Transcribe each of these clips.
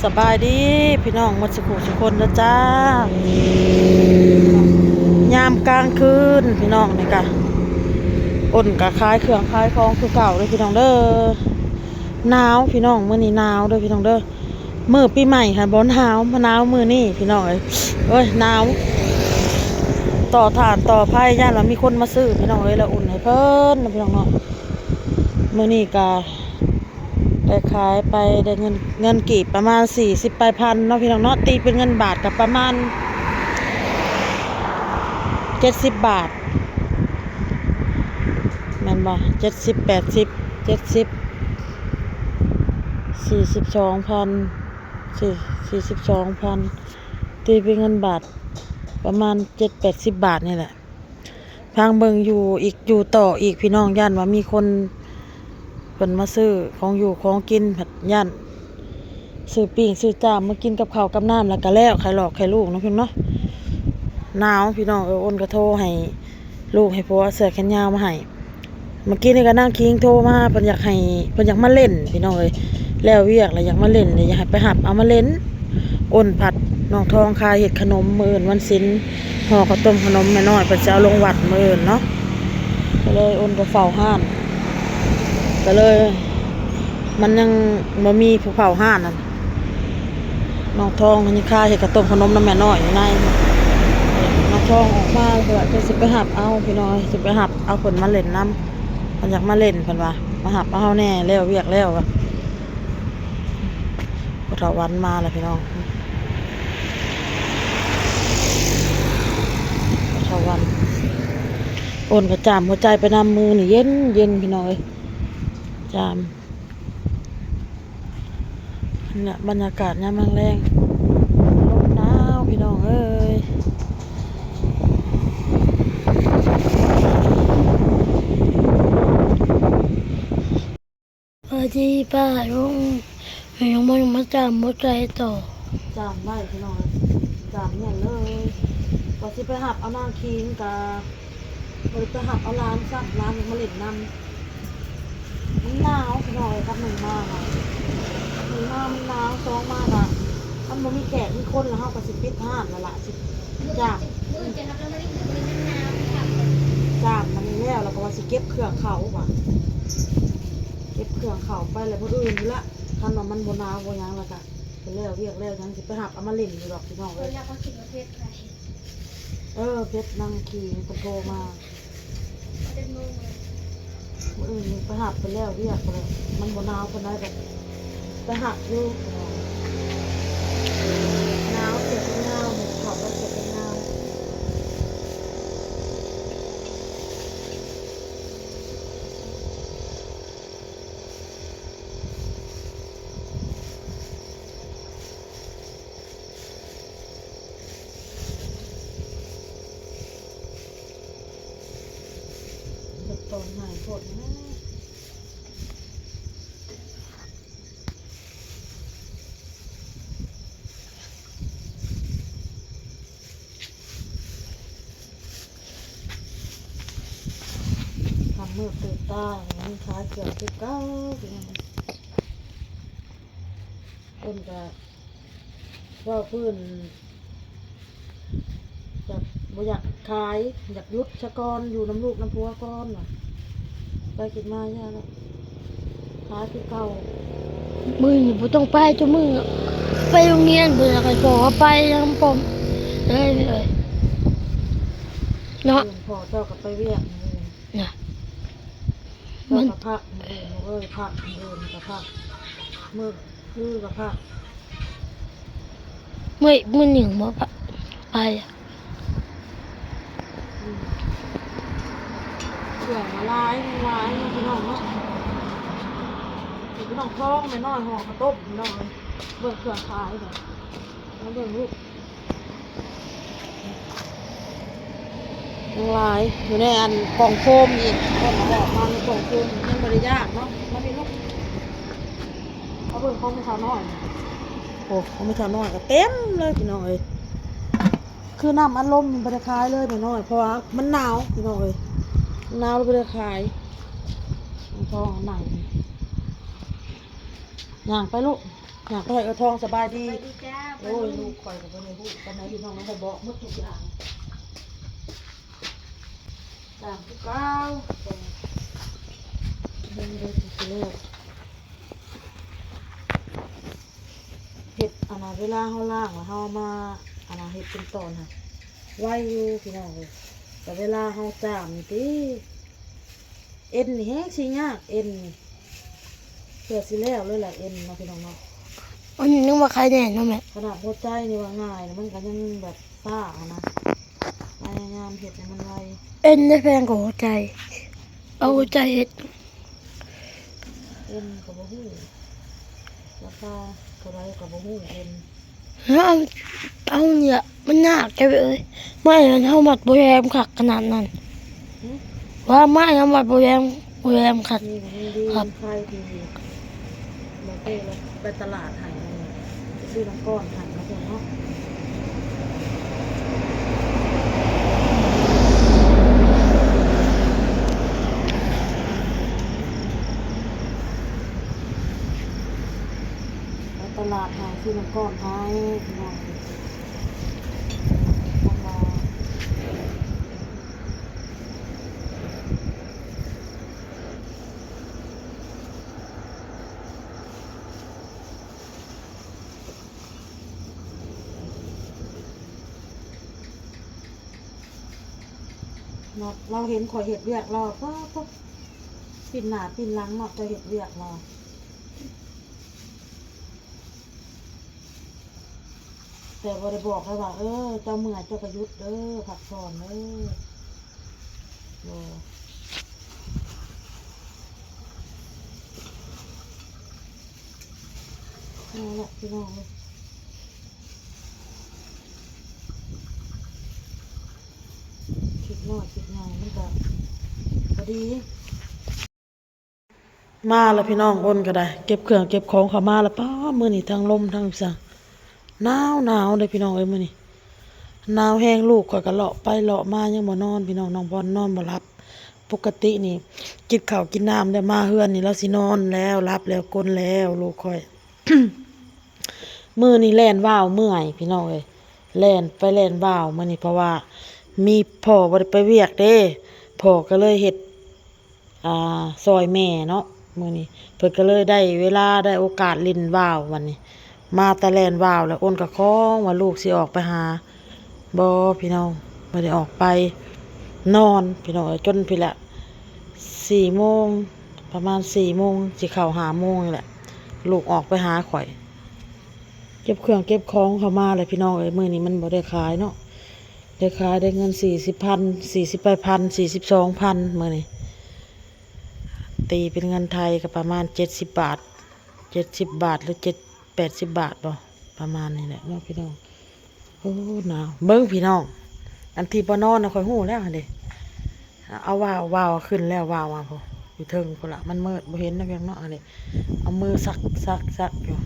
ສະບາຍດີພີ່ນ້ອງໝົດສູ່ຜູ້ສູ່ຄົນເດີຈ້າ. ຍາມກາງຄືນພີ່ນ້ອງ ນີ້ກະ ອົນກະຂາຍເຄື່ອງຂາຍຂອງຄືເກົ່າເດີພີ່ນ້ອງເດີ. ໜາວພີ່ນ້ອງ ມື້ນີ້ໜາວເດີພີ່ນ້ອງເດີ. ມື້ປີໃໝ່ຫັ້ນບໍ່ໜາວ ມາໜາວມື້ນີ້ພີ່ນ້ອງເອີຍ. ເອີຍ ໜາວ ຕໍ່ຖ່ານຕໍ່ໄຟ ຢ້ານວ່າມີຄົນມາຊື້ພີ່ນ້ອງເອີຍ ແລ້ວອຸ່ນໃຫ້ເພິ່ນເນາະພີ່ນ້ອງເນາະ. ມື້ນີ້ກະໄດ້ຂາຍໄປ ໄດ້ເງິນ ເງິນກີບປະມານສີ່ສິບປາຍພັນເນາະພີ່ນ້ອງເນາະ. ຕີເປັນເງິນບາດກະປະມານເຈັດສິບບາດ ແມ່ນບໍ່ ເຈັດສິບ ແປດສິບ ເຈັດສິບ ສີ່ສິບສອງພັນ ສີ່ ສີ່ສິບສອງພັນ ຕີເປັນເງິນບາດປະມານເຈັດແປດສິບບາດນີ້ແຫຼະ. ພັງເບິ່ງຢູ່ອີກ ຢູ່ຕໍ່ອີກພີ່ນ້ອງ ຢ້ານວ່າມີຄົນເພິ່ນມາຊື້ຂອງຢູ່ຂອງກິນ ພັດຢ້ານຊື້ປີ້ງຊື້ຈ້າມມາກິນກັບເຂົ້າກັບນ້ຳ ແລ້ວກະແລ້ວ ຂາຍຫຼອກຂາຍລູກເນາະພີ່ນ້ອງເນາະ. ໜາວພີ່ນ້ອງເອີຍ ອົນກະໂທໃຫ້ລູກໃຫ້ຜົວເສື້ອແຂນຍາວມາໃຫ້. ເມື່ອກີ້ນີ້ກະນາງຄິງໂທມາ ເພິ່ນຢາກໃຫ້ ເພິ່ນຢາກມາຫຼິ້ນພີ່ນ້ອງເອີຍ ແລ້ວວຽກແລ້ວຢາກມາຫຼິ້ນ ແລ້ວຢາກໃຫ້ໄປຮັບເອົາມາຫຼິ້ນ. ອົນພັດນ້ອງທອງຂາຍເຮັດຂະໜົມ ມື້ອື່ນວັນສິນ ຫໍ່ເຂົ້າຕົ້ມຂະໜົມແມ່ນ້ອຍ ເພິ່ນຊິເອົາລົງວັດມື້ອື່ນເນາະ. ກະເລີຍອົນໄປເຝົ້າຮ້ານ ກະເລີຍ ມັນຍັງບໍ່ມີຜູ້ເຝົ້າຮ້ານນັ້ນ. ນ້ອງທອງຍັງຄາເຮັດເຂົ້າຕົ້ມຂະໜົມນຳແມ່ນ້ອຍຢູ່ໃນ. ນ້ອງທອງອອກມາ ເພິ່ນວ່າເພິ່ນຊິໄປຮັບເອົາພີ່ນ້ອງ ຊິໄປຮັບເອົາເພິ່ນມາຫຼິ້ນນຳ. ເພິ່ນຢາກມາຫຼິ້ນ ເພິ່ນວ່າ ມາຮັບເອົາເຮົາແດ່ ແລ້ວວຽກແລ້ວວ່າ. ພໍ່ເຖົ້າວັນມາແລ້ວພີ່ນ້ອງ ພໍ່ເຖົ້າວັນ. ໂອນກະຈາມຫົວໃຈໄປນຳ ມື້ນີ້ເຢັນໆ ພີ່ນ້ອງເອີຍ ຈາມ. ນີ້ລະບັນຍາກາດຍາມແລງໆ ລົມໜາວພີ່ນ້ອງເອີຍ. ສະບາຍດີປ້າລຸງ ຍັງບໍ່ ຍັງມາຈາມຫົວໃຈຕໍ່ ຈາມໄວ້ພີ່ນ້ອງເອີຍ ຈາມແໜ້ນເລີຍ. ວ່າຊິໄປຮັບເອົານາງຄິງ ກະບໍ່ໄດ້ໄປຮັບເອົາຫຼານຊ້ຳ ຫຼານຍັງມາຫຼິ້ນນຳ. ມັນໜາວພີ່ນ້ອງເອີຍ ກັບໜຶ່ງມານະ ໜຶ່ງມາມັນໜາວ ສອງມາກະ ມັນບໍ່ມີແຂກມີຄົນ ແລ້ວເຮົາກະຊິປິດຮ້ານແລ້ວລະ ຊິຈາມ ມື້ຈະຮັບລາງວັນທີ່ໜຶ່ງ ມັນໜາວ ຈາມອັນນີ້ແລ້ວ ແລ້ວກະວ່າຊິເກັບເຄື່ອງເຂົ້າ ວ່າເກັບເຄື່ອງເຂົ້າໄປແລ້ວມື້ອື່ນພຸ້ນລະ ຄັນວ່າມັນບໍ່ໜາວບໍ່ຫຍັງແລ້ວກະ ໄປແລ້ວວຽກແລ້ວຫຍັງ ຊິໄປຮັບເອົາມາຫຼິ້ນຢູ່ດອກພີ່ນ້ອງເອີຍ. ເອີຍ ເພດ ເອີ ເພດນາງຄີງເພິ່ນໂທມາ ມື້ອື່ນໄປຮັບເພິ່ນແລ້ວວຽກພຸ້ນແຫຼະ ມັນບໍ່ໜາວປານໃດດອກ ໄປຮັບຢູ່. ໜາວ ເສື້ອແຂນຍາວ ເຂົ້າກັບເສື້ອແຂນຍາວ. ເຮັດຕອນໃຫຍ່ໂພດນະ. ທຳມືດຕື່ນຕາ ຍັງຂາຍເຄື່ອງຄືເກົ່າ. ເພິ່ນກະເວົ້າພື້ນ ແບບບໍ່ຢາກຂາຍ ຢາກຢຸດຊະກ່ອນ ຢູ່ນຳລູກນຳຜົວກ່ອນວ່າ ໄປຄິດມາຢ່າແລ້ວ ຂາຍຄືເກົ່າ. ມື້ນີ້ບໍ່ຕ້ອງໄປ ທຸກມື້ໄປໂຮງຮຽນ ບໍ່ຢາກໃຫ້ພໍ່ໄປນຳ ພໍ່ເອີຍ ເນາະ ພໍ່ເຈົ້າກະໄປວຽກ ນະ ເຈົ້າກະພັກ ມື້ອື່ນ ເອີຍ ພັກ ມື້ອື່ນກະພັກ ມື້ ຄືກະພັກ ມື້ ມື້ໜຶ່ງບໍ່ໄປ ອືມ ເຄື່ອງມາຫຼາຍ ຫຼາຍເນາະພີ່ນ້ອງເນາະ. ພີ່ນ້ອງ ຂອງແມ່ນ້ອຍຫໍ່ເຂົ້າຕົ້ມພີ່ນ້ອງເອີຍ ເບິ່ງເຄື່ອງຂາຍເດີ ມາເບິ່ງລູກ ຍັງຫຼາຍຢູ່ໃນອັນກ່ອງໂຟມອີກ ເພິ່ນເອົາອອກມາໃນກ່ອງໂຟມ ຍັງບໍ່ໄດ້ຍ່າງເນາະ. ມາພີ່ລູກ ມາເບິ່ງຂອງແມ່ສາວນ້ອຍ ໂອ້ ຂອງແມ່ສາວນ້ອຍກະເຕັມເລີຍພີ່ນ້ອງເອີຍ. ຄືນ້ຳອັດລົມນີ້ບໍ່ໄດ້ຂາຍເລີຍແມ່ນ້ອຍ ເພາະວ່າມັນໜາວພີ່ນ້ອງເອີຍ ມັນໜາວເລີຍບໍ່ໄດ້ຂາຍ. ນ້ອງທອງນັ່ງ ຍ່າງໄປລູກ ນາງໄປເອີທອງສະບາຍດີ. ສະບາຍດີຈ້າ. ໂອ້ຍ ລູກຂ້ອຍກໍບໍ່ໄດ້ຮູ້ປານໃດ ພີ່ນ້ອງ ໄດ້ບອກໝົດທຸກຢ່າງ ຕາມຄືເກົ່າ. ເບິ່ງເດີຊິແລ້ວ ເຮັດອັນນ່າ ເວລາເຮົາລ້າງແລ້ວເຮົາມາອັນນ່າ ເຮັດເປັນຕອນຫັ້ນໄວຢູ່ ພີ່ນ້ອງເອີຍ. ແຕ່ເວລາເຮົາຈາມນີ້ຕິ ເອັນນີ້ແຮງຊິຍາກ ເອັນນີ້ ເພື່ອຊິແລ້ວເລີຍລະ ເອັນເນາະ ພີ່ນ້ອງເນາະ. ອັນນີ້ຍັງວ່າໄຄແດ່ເນາະແມ່. ຂະໜາດຫົວໃຈນີ້ວ່າງ່າຍ ມັນກໍຍັງແບບຊ້າຫັ້ນນະ. ພະຍາຍາມເຮັດໃຫ້ມັນໄວ. ເອັນໄດ້ແພງກວ່າຫົວໃຈ ເອົາຫົວໃຈເຮັດ. ເອັນກໍບໍ່ຮູ້ ລາຄາເທົ່າໃດກໍບໍ່ຮູ້ ເອັນ. ເຮົາເອົາ ເອົານີ້ລະ ມັນຍາກແທ້ເວີຍ. ໄມ້ນັ້ນເຮົາມັດບໍ່ແຫຼມຄັກຂະໜາດນັ້ນ. ຫື? ວ່າໄມ້ເຮົາມັດບໍ່ແຫຼມ ບໍ່ແຫຼມຄັກ. ນີ້ກໍຍັງດີ ຄັບ ໄຄທີ່ບໍ່ເຕ ໄປຕະຫຼາດໃຫ້ ຊື້ນ້ຳກ້ອນໃຫ້ເນາະ ເພິ່ນເນາະ. ໄປຕະຫຼາດໃຫ້ ຊື້ນ້ຳກ້ອນໃຫ້ ພີ່ນ້ອງ. ເນາະ ລາວເຫັນຂ້ອຍເຮັດວຽກ ລາວ ປາດໂທ້ ປິ່ນໜ້າປິ່ນຫຼັງເນາະ ເຈົ້າເຮັດວຽກ ລາວ. ແຕ່ບໍ່ໄດ້ບອກເລີຍວ່າ ເອີ ເຈົ້າເມື່ອຍເຈົ້າກໍຢຸດເດີ ພັກຜ່ອນເດີ. ບໍ່ ນັ້ນແຫຼະ ພີ່ນ້ອງເອີຍ ຄິດນ້ອຍຄິດໃຫຍ່ມັນກໍບໍ່ດີ. ມາລະພີ່ນ້ອງ ອົນກໍໄດ້ ເກັບເຄື່ອງເກັບຂອງເຂົ້າມາລະ. ປ້າ ມື້ນີ້ທັງລົມທັງສັງ ໜາວໆເດ້ພີ່ນ້ອງເອີຍ ມື້ນີ້ໜາວແຮງ. ລູກຂ້ອຍກໍເລາະໄປເລາະມາ ຍັງບໍ່ນອນພີ່ນ້ອງ. ນ້ອງບອນນອນບໍ່ຫຼັບ. ປົກກະຕິນີ້ກິນເຂົ້າກິນນ້ຳແລ້ວມາເຮືອນນີ້ ລາວຊິນອນແລ້ວ ຫຼັບແລ້ວ ກົນແລ້ວ ລູກຂ້ອຍ. ມື້ນີ້ແລ່ນວາວເມື່ອຍພີ່ນ້ອງເອີຍ ແລ່ນໄປແລ່ນວາວມື້ນີ້ ເພາະວ່າມີ ພໍ່ບໍ່ໄດ້ໄປວຽກເດ້ ພໍ່ກໍເລີຍເຮັດ ອ່າ ຊ່ອຍແມ່ເນາະ. ມື້ນີ້ເພິ່ນກໍເລີຍໄດ້ເວລາໄດ້ໂອກາດຫຼິ້ນວາວ ບັດນີ້ມາແຕ່ແລ່ນວາວແລ້ວ ອົນກໍຄອງວ່າລູກຊິອອກໄປຫາ ບໍ່ພີ່ນ້ອງ ບໍ່ໄດ້ອອກໄປ ນອນພີ່ນ້ອງເອີຍ ຈົນພີ້ແຫຼະ ສີ່ໂມງ ປະມານສີ່ໂມງ ຊິເຂົ້າຫ້າໂມງນີ້ແຫຼະ ລູກອອກໄປຫາຂ້ອຍ. ເກັບເຄື່ອງເກັບຂອງເຂົ້າມາແຫຼະພີ່ນ້ອງເອີຍ. ມື້ນີ້ມັນບໍ່ໄດ້ຂາຍເນາະ ໄດ້ຂາຍໄດ້ເງິນສີ່ສິບພັນ ສີ່ສິບປາຍພັນ ສີ່ສິບສອງພັນ ມື້ນີ້ ຕີເປັນເງິນໄທກໍປະມານເຈັດສິບບາດ ເຈັດສິບບາດ ຫຼື ເຈັດ ແປດສິບບາດບໍ່ ປະມານນີ້ແຫຼະເນາະພີ່ນ້ອງ. ໂອ້ ໜາວ ເບິ່ງພີ່ນ້ອງ ອັນທີ່ບໍ່ນອນນະ ຂ້ອຍຮູ້ແລ້ວຫັ້ນເດ້. ເອົາວາວ ວາວຂຶ້ນແລ້ວ ວາວມາພຸ້ນ ຢູ່ເທິງພຸ້ນລະ ມັນມືດບໍ່ເຫັນນະພຽງເນາະ. ອັນນີ້ເອົາມືຊັກ ຊັກ ຊັກຢູ່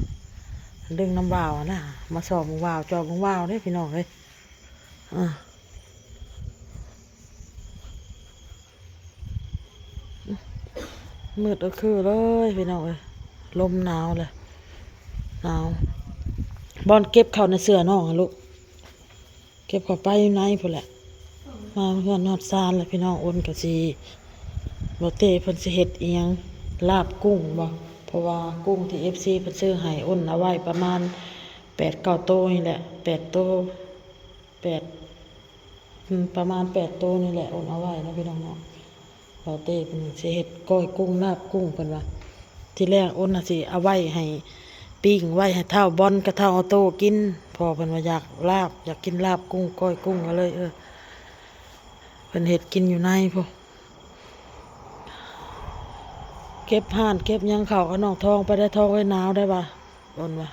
ດຶງນຳວາວຫັ້ນນະ ມາສ່ອງເບິ່ງວາວ ຈ່ອຍເບິ່ງວາວເດ້ພີ່ນ້ອງເອີຍ. ອ່າ ມືດເອີຄືເລີຍພີ່ນ້ອງເອີຍ ລົມໜາວແຫຼະ ໜາວ. ບ່ອນເກັບເຂົ້າໃນເສື້ອນ້ອງຫັ້ນລູກ ເກັບເຂົ້າໄປຢູ່ໃນພຸ້ນແຫຼະ. ມາເຮືອນຮອດຊານແລ້ວພີ່ນ້ອງ ອົນກໍຊິ ບໍ່ເຕເພິ່ນຊິເຮັດອີ່ຫຍັງ ລາບກຸ້ງບໍ່ ເພາະວ່າກຸ້ງທີ່ເອັຟຊີເພິ່ນຊື້ໃຫ້ອົນເອົາໄວ້ປະມານແປດເກົ້າໂຕນີ້ແຫຼະ ແປດໂຕ ແປດ ອືມ ປະມານແປດໂຕນີ້ແຫຼະ ອົນເອົາໄວ້ເນາະພີ່ນ້ອງເນາະ. ບ່າວເຕ້ເພິ່ນຊິເຮັດກ້ອຍກຸ້ງ ລາບກຸ້ງເພິ່ນວ່າ. ທີແລກອົນນະຊິເອົາໄວ້ໃຫ້ ປີ້ງໄວ້ໃຫ້ທ້າວບອນກັບທ້າວອອໂຕ້ກິນ ເພາະເພິ່ນວ່າຢາກລາບ ຢາກກິນລາບກຸ້ງ ກ້ອຍກຸ້ງ ກໍເລີຍ ເອີ ເພິ່ນເຮັດກິນຢູ່ໃນພຸ້ນ. ເກັບຮ້ານເກັບຫຍັງເຂົ້າກັບນ້ອງທອງໄປໄດ້ ທອງເອີຍ ໜາວໄດ້ວ່າ ອົນວ່າ.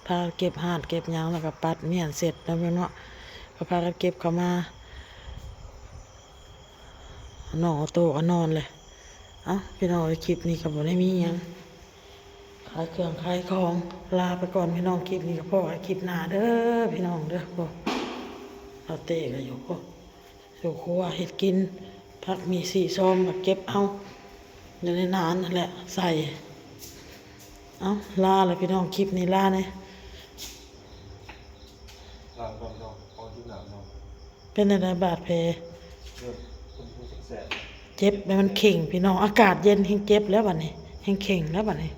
ພາກັນເກັບຮ້ານເກັບຫຍັງ ແລ້ວກໍປັດມ້ຽນເສັດແລ້ວແມ່ນເນາະ ກໍພາກັນເກັບເຂົ້າມາ ນ້ອງອອໂຕ້ກໍນອນແຫຼະ. ເອົ້າ ພີ່ນ້ອງເອີຍ ຄລິບນີ້ກໍບໍ່ໄດ້ມີຫຍັງ ຂາຍເຄື່ອງຂາຍຂອງ ລາໄປກ່ອນພີ່ນ້ອງ. ຄລິບນີ້ກໍພໍ້ກັນຄລິບໜ້າເດີພີ່ນ້ອງເດີ. ໂອ້ ອາເຕ້ກໍຢູ່ ໂອ້ ຢູ່ຄົວເຮັດກິນ ຜັກມີ່ສີ່ຊອມກໍເກັບເອົາ ຢູ່ໃນນານຫັ້ນແຫຼະ ໃສ່ ເອົ້າ ລາແລ້ວພີ່ນ້ອງ ຄລິບນີ້ລາແດ່. ລາແລ້ວເນາະ ເອົາຢູ່ໜ້າເນາະ. ເປັນຈັ່ງໃດບາດແຜ? ເອີ ເພິ່ນຮູ້ສຶກແສບ. ເຈັບແລ້ວມັນເຄັ່ງພີ່ນ້ອງ ອາກາດເຢັນແຮ່ງເຈັບແລ້ວບາດນີ້ ແຮ່ງເຄັ່ງແລ້ວບາດນີ້.